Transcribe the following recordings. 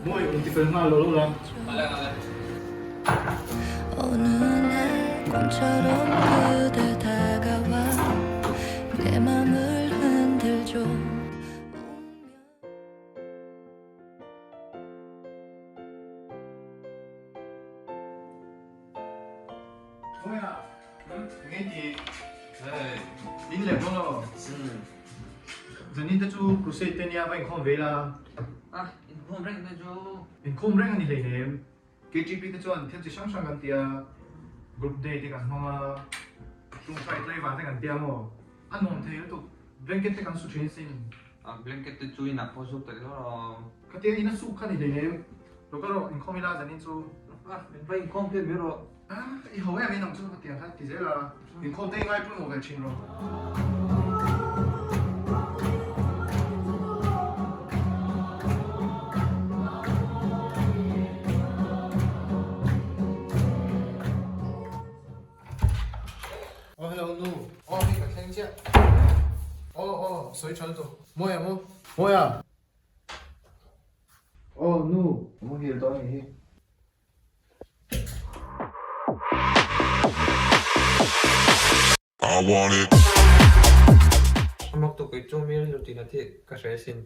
Mawi in tifel nghal lo lo la. Mawi ah, nge ti? In leh dawn lo. Zanin te chu crusade te nia va inkhawm ve ila. Ah, inkhawm reng te chu. Inkhawm reng a ni hleinem. KTP te chuan thil chi hrang hrang kan ti a, group day te kan hmang a, tlungthai tlaivar te kan ti a maw? A nuam thei lutuk, blanket te kan su thin sin. A blanket te chu inah pawh suk tak zawr a. Khatia ina suk kha ni hleinem, lo kal rawh inkhawm ila zanin chu. A, min va inkhawm phei mai rawh. A, i ho em inang chu khatiang kha ti zel a, inkhawm te i ngai pawimawh ve thin rawh. Aw hello nu, aw hei ka thleng chiah. Aw aw sawi tha lutuk, Mawi ang u, Mawi a. Aw nu, ka muhil tawh a nih hi. I want it. A mak tuk kei chu mi rilru tih nat hi ka hre asin.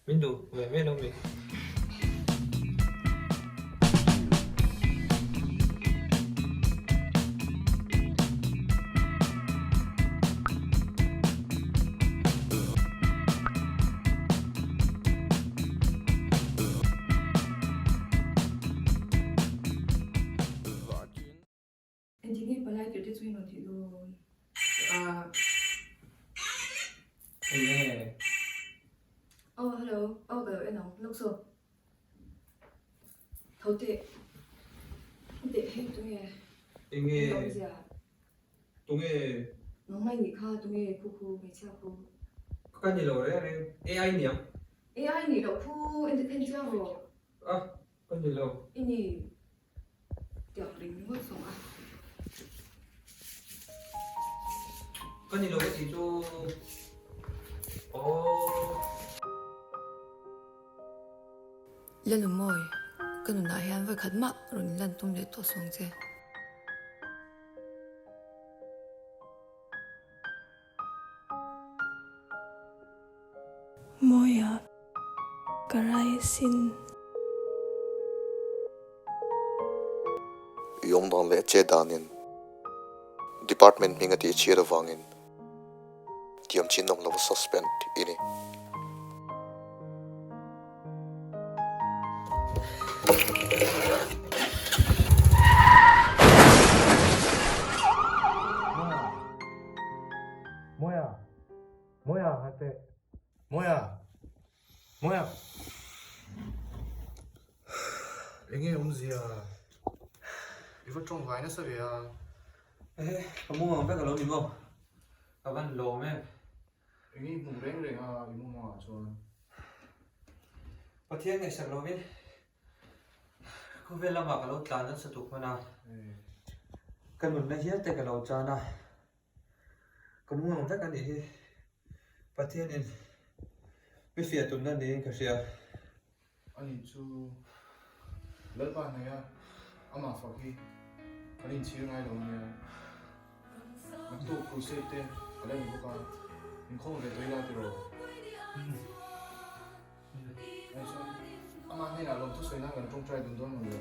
Min duh ve mai lo mi. Engtin nge palai tirh te chu i rawn tih dawn? Ah. Enge? Oh hello, oh ka lo en ang, lawk saw. Tho teh. Teh hei tunge? Enge? Awmzia. Tunge? Nangmah i nih kha tunge khu khu hmeichhia khu? Ka ni lo reng reng, AI niang. AI nih loh khu en en chiang rawh. Ah, ka ni lo. I ni. Tiang ring ngawt zawng a. Ka ni lo ka tih chu aww. Lalumawi, ka nunah hian vawikhat mah rawn inlan tum leh tawh suang che. Mawia, ka rai asin. I awm dan leh che danin Department hming a tih chhiat avangin tiam chin awm lova suspend i ni. Mawia! Mawia! Mawia! Ngate! Mawia! Mawia! Enge awmzia? I va tawng vai nasa ve a. Ehe, ka mu ang vek alo ni maw? Ka van lawm em. Enge i hmuh reng reng a i mu hmangah chuan? Pathian ngaihsak lovin khawvel lamah ka lo tlan nasa tuk hman a, ka nunna hial te ka lo chan a, ka mu ang vek a nih hi. Pathianin mi fiah tumna niin ka hria. Ani chu Lalpa hnaih a, amah fak hi kan inchhir ngai lo ania. Naktuk crusade te ka la ni bawk a, inkhawm ve tawh ila tiraw? Ai chuan amah hnenah lawmthu sawi nan kan tawngtai dun dawn maw le?